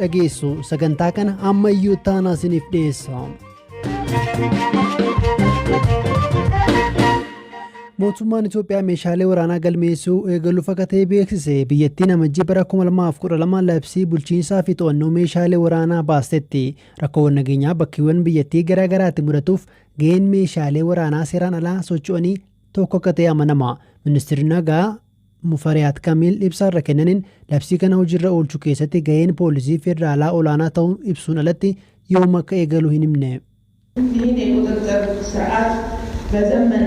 Dhageessu sagantaa kana ammayyuu taanaa isiniif dhiyeessa. Mootummaan Itoophiyaa meeshaalee waraanaa galmeessuu eegaluuf akka ta'e beeksise. Biyyattiin Amajjii bara 2012 labsii bulchiinsaa fi to'annoo meeshaalee waraanaa baastetti. Rakkoowwan nageenyaa bakkeewwan biyyattii garaa garaatti mudatuuf gaheen meeshaalee waraanaa seeraan alaa socho'anii tokko akka ta'e amanama. Ministeerri nagaa Mufariyaat Kamiil ibsa irra kennaniin labsii kana hojiirra oolchuu keessatti gaheen poolisii federaalaa olaanaa ta'uu ibsuun alatti yoom akka eegalu hin himne. ይህን የቁጥጥር ስርዓት በዘመነ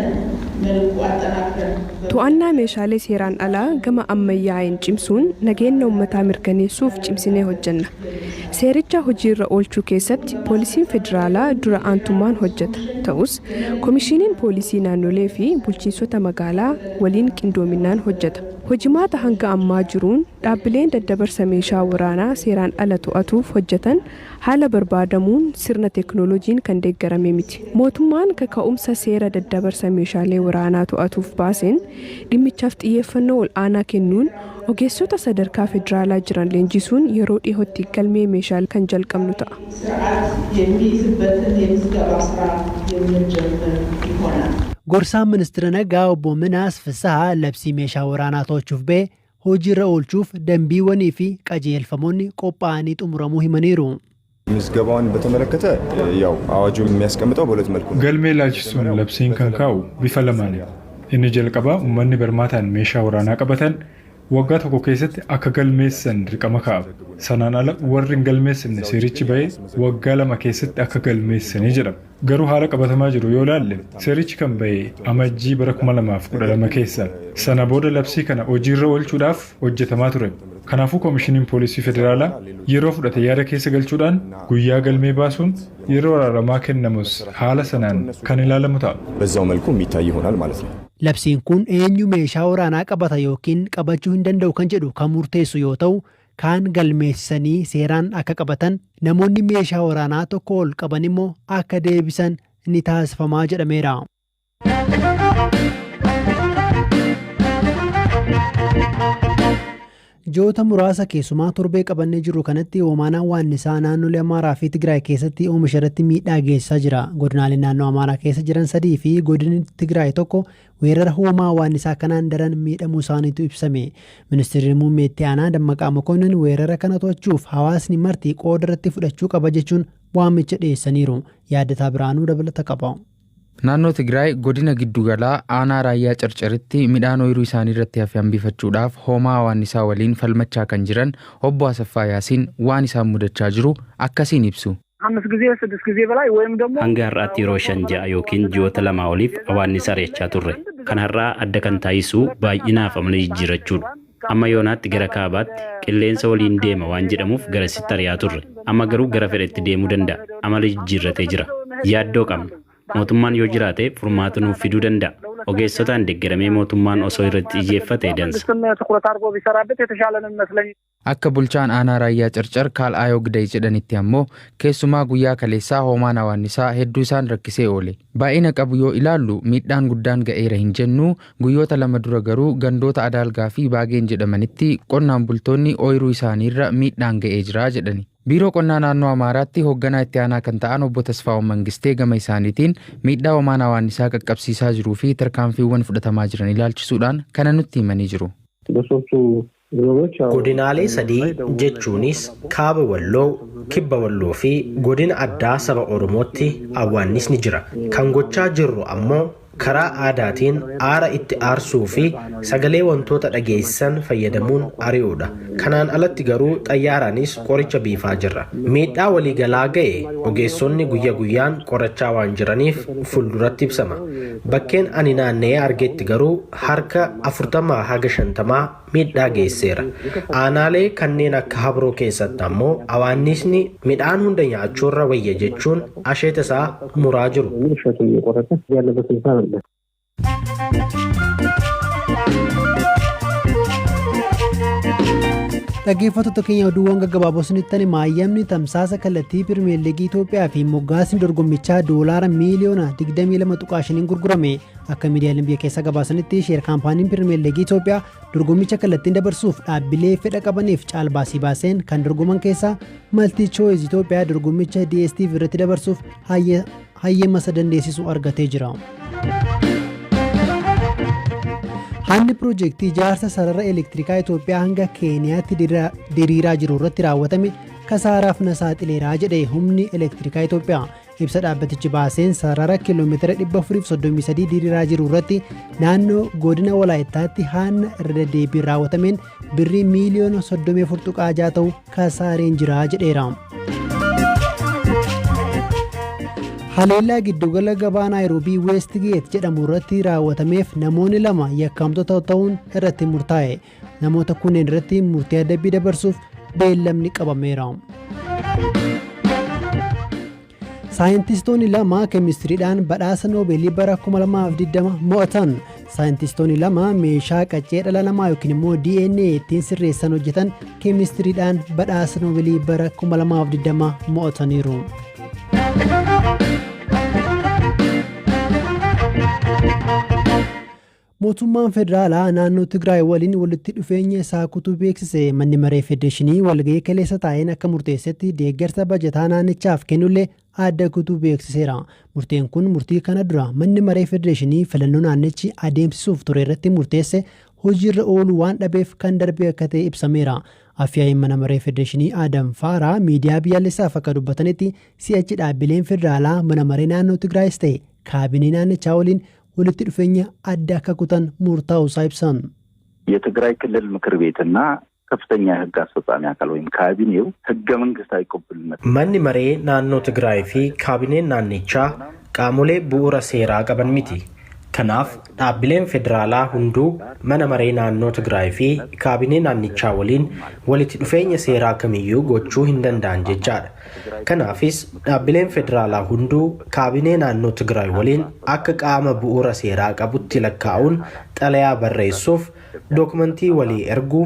መልኩ አጠናክረን To'annaa meeshaalee seeraan alaa gama ammayyaa'een cimsuun nageenya uummataa mirkaneessuuf cimsinee hojjenna. Seericha hojiirra oolchuu keessatti poolisiin federaalaa dura aantummaan hojjeta. Ta'us koomishiniin poolisii naannolee fi bulchiinsota magaalaa waliin qindoominaan hojjeta. Hojimaata hanga ammaa jiruun dhaabbileen daddabarsa meeshaa waraanaa seeraan ala to'atuuf hojjetan haala barbaadamuun sirna teeknooloojiin kan deeggarame miti. Mootummaan kaka'umsa seera daddabarsa meeshaalee waraanaa to'atuuf baaseen dhimmichaaf xiyyeeffannoo ol'aanaa kennuun ogeessota sadarkaa federaalaa jiran leenjisuun yeroo dhiyootti galmee meeshaa kan jalqabnu ta'a. ስርዓት የሚይዝበትን የምዝገባ ስራ የምንጀምር ይሆናል። Gorsaan ministeera nagaa obbo Minaas Fisahaa labsii meeshaa waraanaa to'achuuf ba'e hojiirra oolchuuf dambiiwwanii fi qajeelfamoonni qophaa'anii xumuramuu himaniiru. ምዝገባውን በተመለከተ ያው አዋጁ የሚያስቀምጠው በሁለት መልኩ ነው። Galmee ilaalchisuun labsiin kan kaa'u bifa lamaani. Inni jalqabaa uummanni barmaataan meeshaa waraanaa qabatan waggaa tokko keessatti akka galmeessan dirqama kaa'a. Sanaan ala warri hin galmeessine seerichi bahee waggaa 2 keessatti akka galmeessanii jedhama. Garuu haala qabatamaa jiru yoo ilaalle seerichi kan bahe Amajjii bara 2012 keessa. Sana booda labsii kana hojiirra oolchuudhaaf hojjetamaa ture. Kanaafuu koomishiniin poolisii federaalaa yeroo fudhate yaada keessa galchuudhaan guyyaa galmee baasuun yeroo araaramaa kennamus haala sanaan kan ilaalamu ta'a. በዛው መልኩ የሚታይ ይሆናል ማለት ነው። Labsiin kun eenyu meeshaa waraanaa qabata yookiin qabachuu hin danda'u kan jedhu kan murteessu yoo ta'u, kaan galmeessisanii seeraan akka qabatan, namoonni meeshaa waraanaa tokko ol qaban immoo akka deebisan ni taasifamaa jedhameera. Ji'oota muraasa keessumaa torbee qabannee jirru kanatti hoomaan awwaannisaa naannolee Amaaraa fi Tigraay keessatti oomisha irratti miidhaa geessisaa jira. Godinaaleen naannoo Amaaraa keessa jiran sadii fi godinni Tigraay tokko weerara hoomaa awwaannisaa kanaan daran miidhamuu isaaniitu ibsame. Ministeerri muummee itti aanaa Dammaqaa Mokonnin weerara kana to'achuuf hawaasni marti qooda irratti fudhachuu qaba jechuun waamicha dhiyeessaniiru. Yaadataa Biraanuu dabalata qaba. Naannoo Tigraay godina Giddugalaa aanaa Raayyaa Carcaritti midhaan ooyiruu isaanii irratti hafe hambifachuudhaaf hoomaa awwaannisaa waliin falmachaa kan jiran obbo Asaffaa Yaasiin waan isaan mudachaa jiru akkasiin ibsu. አምስት ጊዜ ስድስት ጊዜ በላይ ወይም ደግሞ Hanga har'aatti yeroo shan ja'a yookiin ji'oota 2 oliif awwaannisa ari'achaa turre. Kan har'aa adda kan taasisu baay'inaaf amala jijjiirrachuudha. Amma yoonaatti gara kaabaatti qilleensa waliin deema waan jedhamuuf garasitti ari'aa turre. Amma garuu gara fedhetti deemuu danda'a. Amala jijjiirratee jira. Yaaddoo qabna. Mootummaan yoo jiraate furmaata nuuf fiduu danda'a. Ogeessotaan deeggaramee mootummaan osoo irratti xiyyeeffate dansa. መንግስትም ትኩረት አድርጎ ቢሰራበት የተሻለ ነው የሚመስለኝ። Akka bulchaan aanaa Raayyaa Carcar Kaal'aayoo Giday jedhanitti ammoo keessumaa guyyaa kaleessaa hoomaan awwaannisaa hedduu isaan rakkisee oole. Baay'ina qabu yoo ilaallu miidhaan guddaan ga'eera hin jennu, guyyoota 2 dura garuu gandoota Adaalgaa fi Baageen jedhamanitti qonnaan bultoonni ooyiruu isaaniirra miidhaan ga'ee jira jedhani. Biiroo qonnaa naannoo Amaaraatti hoogganaa itti aanaa kan ta'an obbo Tasfaa'uun Mangistee gama isaaniitiin miidhaa hoomaan awwaannisaa qaqqabsiisaa jiruu fi tarkaanfiiwwan fudhatamaa jiran ilaalchisuudhaan kana nutti himanii jiru. Godinaalee sadii jechuunis kaaba Walloo, kibba Walloo fi godina addaa saba Oromootti awwaannisni jira. Kan gochaa jirru ammoo karaa aadaatiin aara itti aarsuu fi sagalee wantoota dhageessan fayyadamuun ari'uudha. Kanaan alatti garuu xayyaaraanis qoricha biifaa jirra. Miidhaa waliigalaa ga'e ogeessonni guyya guyyaan qorachaa waan jiraniif fuulduratti ibsama. Bakkeen ani naanna'ee argetti garuu harka 40 haga 50 miidhaa geesseera. Aanaalee kanneen akka Habroo keessatti ammoo awwaannisni midhaan hunda nyaachuurra wayya jechuun asheeta isaa muraa jiru. Dhaggeeffattoota keenya, oduuwwan gaggabaaboo isinitti hima. Hayyamni tamsaasa kallattii Pirimeer Liigii Itoophiyaa fi moggaasni dorgommichaa doolaara miiliyoona 22.5 gurgurame. Akka miidiyaaleen biyya keessaa gabaasanitti, sheer kaampaaniin Pirimeer Liigii Itoophiyaa dorgommicha kallattiin dabarsuuf dhaabbilee fedha qabaniif caalbaasii baaseen kan dorgoman keessaa MultiChoice Itoophiyaa dorgommicha DSTV irratti dabarsuuf hayyama isa dandeessisu argatee jira. Hanni piroojeektii ijaarsa sarara elektirikaa Itoophiyaa hanga Keeniyaatti diriiraa jiru irratti raawwatame kasaaraaf na saaxileeraa jedhe Humni Elektirikaa Itoophiyaa. Ibsa dhaabbatichi baaseen, sarara kiiloomeetira 433 diriiraa jiru irratti naannoo godina Walaayittaatti hanna irra deddeebiin raawwatameen birrii miiliyoona 34.6 ta'u kasaareen jira jedheera. Haleellaa giddugala gabaa Naayiroobii Westgate jedhamu irratti raawwatameef namoonni lama yakkamtoota ta'uun irratti murtaa'e. Namoota kunneen irratti murtii adabbii dabarsuuf beellamni qabameera. Saayintistoonni lama keemistiriidhaan badhaasa Noobeelii bara 2020 mo'atan. Saayintistoonni lama meeshaa qaccee dhala namaa yookiin immoo DNA ittiin sirreessan hojjetan keemistiriidhaan badhaasa Noobeelii bara 2020 mo'ataniiru. Mootummaan federaalaa naannoo Tigraay waliin walitti dhufeenya isaa kutuu beeksise. Manni maree federeeshinii walgahii kaleessa taa'een akka murteessetti, deeggarsa bajataa naannichaaf kennullee adda kutuu beeksiseera. Murteen kun murtii kana dura manni maree federeeshinii filannoo naannichi adeemsisuuf ture irratti murteesse hojiirra ooluu waan dhabeef kan darbe akka ta'e ibsameera. Afyaa'iin mana maree federeeshinii Adam Faaraa miidiyaa biyyaalessaaf akka dubbatanitti, si'achi dhaabbileen federaalaa mana maree naannoo Tigraayis ta'e kaabinee naannichaa waliin walitti dhufeenya adda akka kutan murtaa'uu isaa ibsan. የትግራይ ክልል ምክር ቤትና ከፍተኛ የህግ አስፈጻሚ አካል ወይም ካቢኔው ህገ መንግስታዊ ቅቡልነት Manni maree naannoo Tigraay fi kaabineen naannichaa qaamolee bu'uura seeraa qaban miti. Kanaaf dhaabbileen federaalaa hunduu mana maree naannoo Tigraay fi kaabinee naannichaa waliin walitti dhufeenya seeraa kamiyyuu gochuu hin danda'an jechaadha. Kanaafis dhaabbileen federaalaa hunduu kaabinee naannoo Tigraay waliin akka qaama bu'uura seeraa qabutti lakkaa'uun xalayaa barreessuuf, dookumentii walii erguu,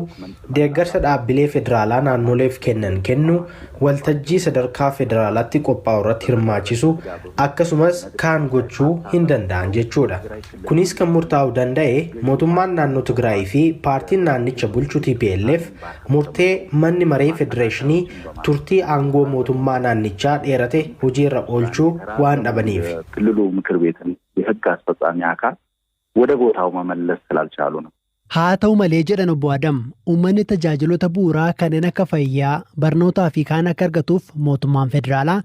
deeggarsa dhaabbilee federaalaa naannoleef kennan kennuu, waltajjii sadarkaa federaalaatti qophaa'u irratti hirmaachisuu, akkasumas kaan gochuu hin danda'an jechuudha. Kunis kan murtaa'uu danda'e mootummaan naannoo Tigraay fi paartiin naannicha bulchu TPLF murtee manni maree federeeshinii turtii aangoo mootummaa naannichaa dheerate hojiirra oolchuu waan dhabaniif. ክልሉ ምክር ቤትን የህግ አስፈጻሚ አካል ወደ ቦታው መመለስ ስላልቻሉ ነው። Haa ta'u malee, jedhan obbo Adam, uummanni tajaajiloota bu'uuraa kanneen akka fayyaa, barnootaa fi kaan akka argatuuf mootummaan federaalaa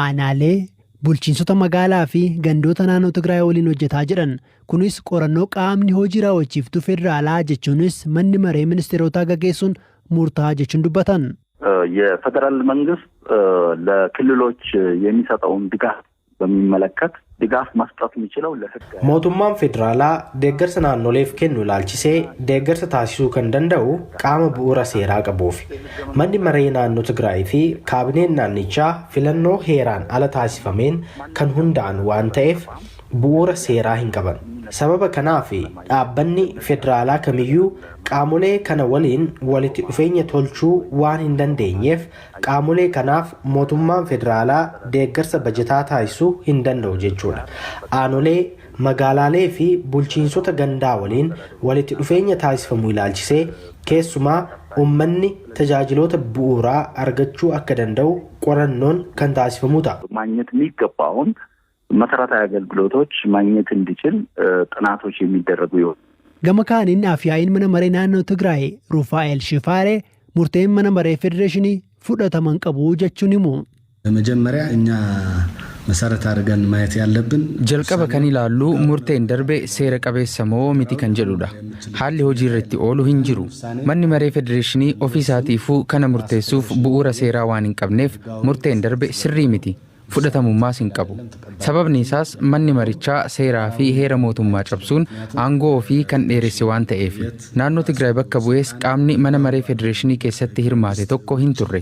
aanaalee, bulchiinsota magaalaa fi gandoota naannoo Tigraay waliin hojjetaa jedhan. Kunis qorannoo qaamni hojii raawwachiiftuu federaalaa, jechuunis manni maree ministeerotaa gaggeessuun murtaa'aa jechuun dubbatan. የፌዴራል መንግስት ለክልሎች የሚሰጠውን ድጋፍ በሚመለከት ድጋፍ መስጠት የሚችለው ለህግ Mootummaan federaalaa deeggarsa naannoleef kennu ilaalchisee deeggarsa taasisuu kan danda'u qaama bu'uura seeraa qabuufi. Manni maree naannoo Tigraay fi kaabineen naannichaa filannoo heeraan ala taasifameen kan hundaa'an waan ta'eef bu'uura seeraa hin qaban. Sababa kanaaf dhaabbanni federaalaa kamiyyuu qaamolee kana waliin walitti dhufeenya tolchuu waan hin dandeenyeef, qaamolee kanaaf mootummaan federaalaa deeggarsa bajataa taasisuu hin danda'u jechuudha. Aanolee, magaalaalee fi bulchiinsota gandaa waliin walitti dhufeenya taasifamu ilaalchisee, keessumaa uummanni tajaajiloota bu'uuraa argachuu akka danda'u qorannoon kan taasifamu ta'a. ማግኘት የሚገባውን መሰረታዊ አገልግሎቶች ማግኘት እንዲችል ጥናቶች የሚደረጉ ይሆናል። Gama kaaniin afyaa'iin mana maree naannoo Tigraay Rufaa'el Shifaaree murteen mana maree federeeshinii fudhataman qabu jechuun himu. በመጀመሪያ እኛ መሰረት አድርገን ማየት ያለብን Jalqaba kan ilaallu murteen darbe seera qabeessa moo miti kan jedhudha. Haalli hojii irratti oolu hin jiru. Manni maree federeeshinii ofii isaatiifuu kana murteessuuf bu'uura seeraa waan hin qabneef, murteen darbe sirrii miti. Fudhatamummaas hin qabu. Sababni isaas manni marichaa seeraa fi heera mootummaa cabsuun aangoo ofii kan dheeresse waan ta'eef. Naannoo Tigraay bakka bu'ees qaamni mana maree federeeshinii keessatti hirmaate tokko hin turre.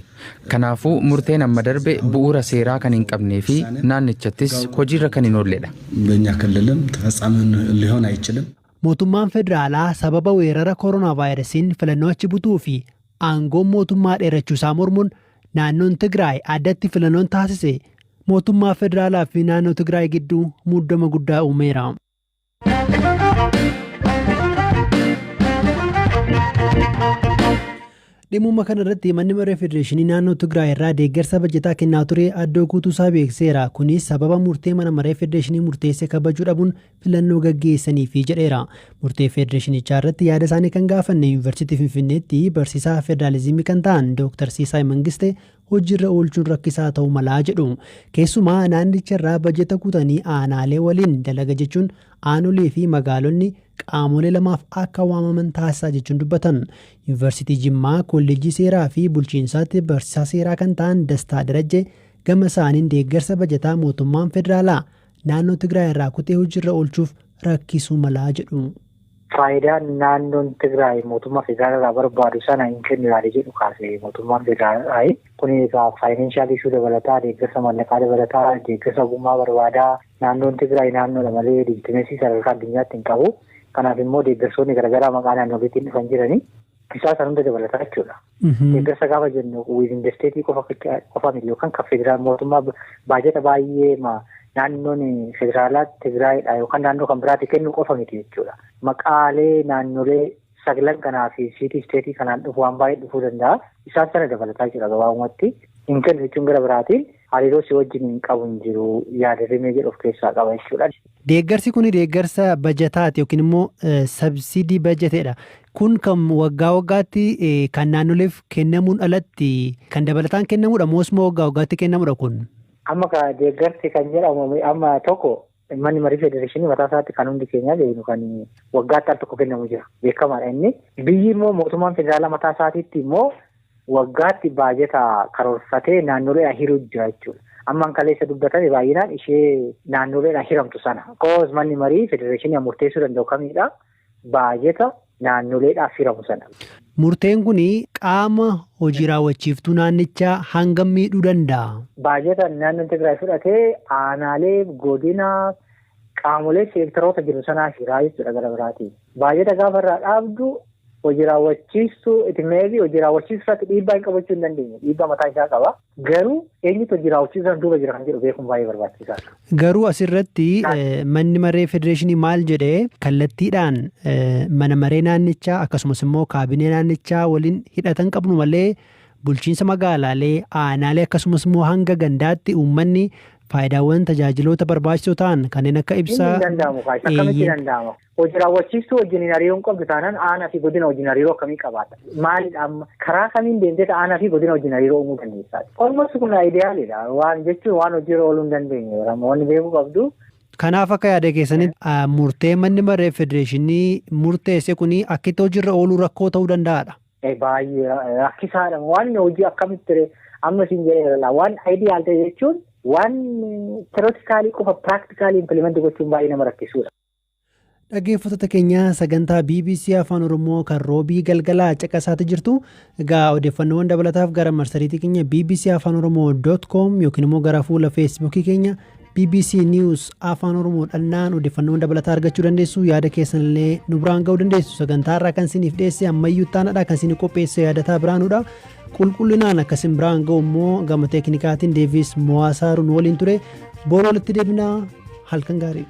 Kanaafuu murteen amma darbe bu'uura seeraa kan hin qabnee fi naannichattis hojiirra kan hin oolledha. በእኛ ክልልም ተፈጻሚ ሊሆን አይችልም። Mootummaan federaalaa sababa weerara koronaa vaayirasiin filannoo achi butuu fi Aangoon mootummaa dheerachuu isaa mormuun naannoon Tigraay addatti filannoon taasise mootummaa federaalaa fi naannoo Tigraay gidduu muddama guddaa uumeera. Dhimmuma kana irratti manni maree federeeshinii naannoo Tigraay irraa deeggarsa bajetaa kennaa ture addoo guutuusaa beeksiseera. Kunis sababa murtee mana maree federeeshinii murteesse kabajuu dhabuun filannoo gaggeessaniifi jedheera. Murtee federeeshinichaa irratti yaada isaanii kan gaafanne Yuunivarsiitii Finfinneetti barsiisaa federaalizimii kan ta'an Dr. Siisaay Mangistee hojiirra oolchuun rakkisaa ta'uu malaa jedhu. Keessumaa naannicha irraa bajeta kutanii aanaalee waliin dalaga jechuun aanolee fi magaalonni qaamolee lamaaf akka waamaman taasisaa jechuun dubbatan. Yuunivarsiitii Jimmaa Kolleejjii Seeraa fi Bulchiinsaatti barsiisaa seeraa kan ta'an Dastaa Darajjee gama isaaniin deeggarsa bajataa mootummaan federaalaa naannoo Tigraay irraa kutee hojiirra oolchuuf rakkisuu malaa jedhu. Faayidaan naannoon Tigraay mootummaa federaalaa irraa barbaadu sana hin kennu yaada jedhu kaase mootummaan federaalaa. Kun egaa financial issue dabalataa, deeggarsa maallaqaa dabalataa, deeggarsa ogummaa barbaadaa. Naannoon Tigraay naannoodha malee legitimacy sadarkaa addunyaatti hin qabu. Kanaaf immoo deeggarsoonni garaagaraa maqaa naannoleetiin dhufan jiranii. Isaa san hunda dabalataa jechuudha. Deeggarsa gaafa jennu within the state qofa miti yookaan kan federaal mootummaa baajata baay'ee naannoon federaalaa Tigraayidha yookaan naannoo kan biraatti kennu qofa miti jechuudha. Maqaalee naannolee saglan kanaa fi city state kanaan dhufu waan baay'ee dhufuu danda'a. Isaan sana dabalataa jira gabaabumatti. Hin kennu jechuun gara biraatiin hariiroo si wajjin hin qabu hin jiru yaada rimee jedhu of keessaa qaba jechuudha. Deeggarsi kun deeggarsa bajataati yookiin immoo subsidy bajeteedha. Kun kan waggaa waggaatti kan naannoleef kennamuun alatti kan dabalataan kennamudha moo immoo waggaa waggaatti kennamudha kun? Amma deeggarsi kan jedhamu amma tokko manni marii federeeshinii mataa isaatti kan hundi keenya beeknu kan waggaatti al tokko kennamu jira. Beekamaadha inni. Biyyi immoo mootummaan federaalaa mataa isaatiitti immoo waggaatti baajeta karoorfatee naannoleedhaan hiruu jira jechuudha. Ammaan kaleessa dubbatame baay'inaan ishee naannoleedhaan hiramtu sana. Koos manni marii federeeshinii murteessuu danda'u kamidha? Baajeta naannoleedhaaf hiramu sana. Murteen kun qaama hojii raawwachiiftuu naannichaa hangam miidhuu danda'a? Baajeta naannoon Tigraay fudhatee aanaalee, godina, qaamolee seektaroota jiru sanaa hiraa jechuudha gara biraatiin. Baajeta gaafa irraa dhaabdu hojii raawwachiistuu itti meebii hojii raawwachiistuu irratti dhiibbaa hin qabachuu hin dandeenye. Dhiibbaa mataa isaa qaba. Garuu eenyutu hojii raawwachiisuu duuba jira kan jedhu beekuun baay'ee barbaachisaadha. Garuu asirratti manni maree federeeshinii maal jedhee kallattiidhaan mana maree naannichaa akkasumas immoo kaabinee naannichaa waliin hidhatan qabnu malee bulchiinsa magaalaalee, aanaalee akkasumas immoo hanga gandaatti uummanni faayidaawwan tajaajiloota barbaachisoo ta'an kanneen akka ibsaa. Inni hin danda'amu kaayisa. Akkamitti danda'ama? Hojii raawwachiistuu wajjin hariiroo hin qabdu taanaan aanaa fi godina wajjin hariiroo akkamii qabaata? Maalidha amma karaa kamiin deemtee aanaa fi godina wajjin hariiroo uumuu dandeessaa? Almost kun idealidha. Waan jechuun waan hojiirra ooluu hin dandeenye. Wanni beekuu qabdu. Kanaaf akka yaada keessanitti murtee manni maree federeeshinii murteesse kuni akkitti hojiirra ooluu rakkoo ta'uu danda'aadha. Baay'ee rakkisaadha. Waan hojii akkamitti amma isin jedheera, waan ideal ta'e jechuun waan theoretically qofa practically implement gochuun baay'ee nama rakkisuudha. Dhaggeeffattoota keenya, sagantaa BBC Afaan Oromoo kan roobii galgalaa caqasaati jirtu. Egaa odeeffannoowwan dabalataaf gara marsariitii keenya bbcafaanoromoo.com yookiin immoo gara fuula Feesbuukii keenya BBC News Afaan Oromoo dhannaan odeeffannoowwan dabalataa argachuu dandeessu. Yaada keessan illee nu biraan ga'uu dandeessu. Sagantaa irraa kan isiniif dhiyeesse Ammayyuu Taanaadha. Kan isin qopheesse Yaadataa Biraanuudha. Qulqullinaan akkasin biraan ga'u immoo gama teeknikaatiin Deevis Mo'aasaaru nu waliin ture. Boru walitti deebinaa, halkan gaarii.